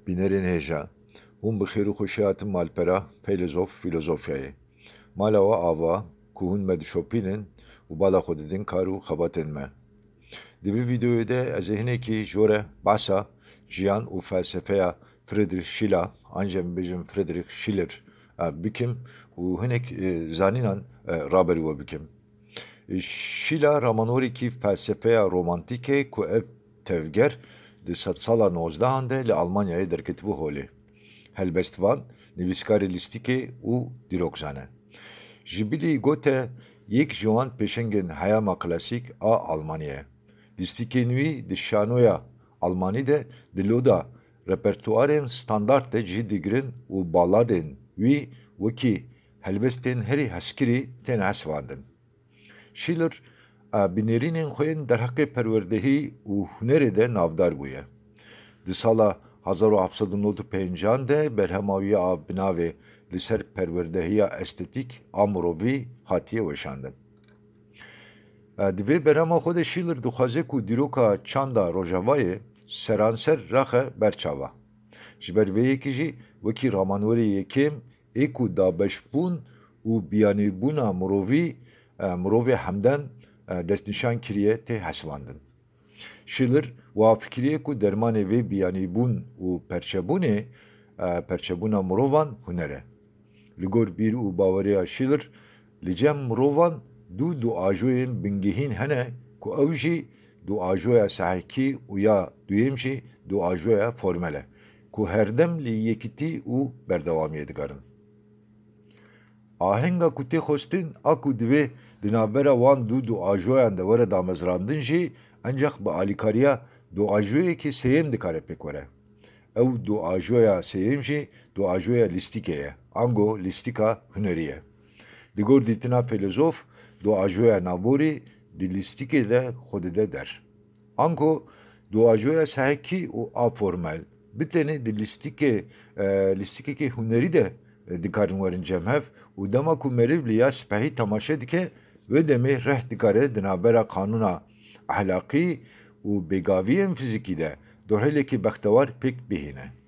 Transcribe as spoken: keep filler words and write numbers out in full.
Bînerên hêja, hûn bi xêr û xweşî hatin malpera Feylezof Fîlozofyayê. Mala we ava ku hûn me dişopînin û bala xwe didin kar û xebatên me. Di vî vîdeoyê de ez ê hinekî ji we re behsa jiyan û felsefeya Friedrich Schiller, an jî em bêjin Friedrich Schiller, e, bikim û hinek, e, zanînan, e, raberî we bikim. Şîla ramanwerekî felsefeya romantîk e ku ev tevger di sedsala nozdehan de li Almanyayê derketibû holê. Helbestvan, nivîskarê lîstîkê û dîrokzan e. Ji bilî Goethe yek ji wan pêşengên heyama klasîk a Almanî ye. Lîstîkên wî di şanoya Almanî de di loda repertuarên standard de cih digirin û baladên wî wekî helbestên herî hezkirî tên hesibandin. Schiller, e, bi nêrînên xwe yên derheqê perwerdehî û hunerê de navdar bûye. Di sala hezar û heft sed û nod û pêncan de berhema wî ya bi navê Li ser perwerdehiya estetîk a mirovî hatiye weşandin. E, di vê berhema xwe de Schiller dixwaze ku dîroka çanda Rojavayê seranser raxe ber çava. Ji ber vê yekê jî wekî ramanwerê yekêm ê ku dabeşbûn û biyanîbûna mirovî, e, mirovê hemden, e, destnîşan kiriye tê hesibandin. Schiller wiha fikiriye ku dermanê vê biyanîbûn û perçebûnê, e, perçebûna mirovan huner e. Li gor bîr û baweriya Schiller, li cem mirovan du duajoyên bingehîn hene ku ew jî duajoya sehekî û ya duyêm jî duajoya formel e, ku herdem li yekitî û berdewamiyê digerin. Ahenga ku tê xwestin a ku divê di navbera wan du duajoyan de were damezrandin jî encax bi alîkariya duajoyekî sêyem dikare pêk were. Ew duajoya sêyem jî duajoya lîstîkê ye, ango lîstîka hunerî ye. Li gor dîtina feylezof, duajoya naborî di lîstîkê de xwe dide der. Ango duajoya sehekî û a formel bi tenê di lîstîkê, e, lîstîkekê hunerî de, e, dikarin werin cem hev û dema ku meriv li ya spehî temaşe dike, wê demê reh dikare di navbera qanûna ehlaqî û bêgaviyên fizîkî de dorhêlekî bextewar pêk bihîne.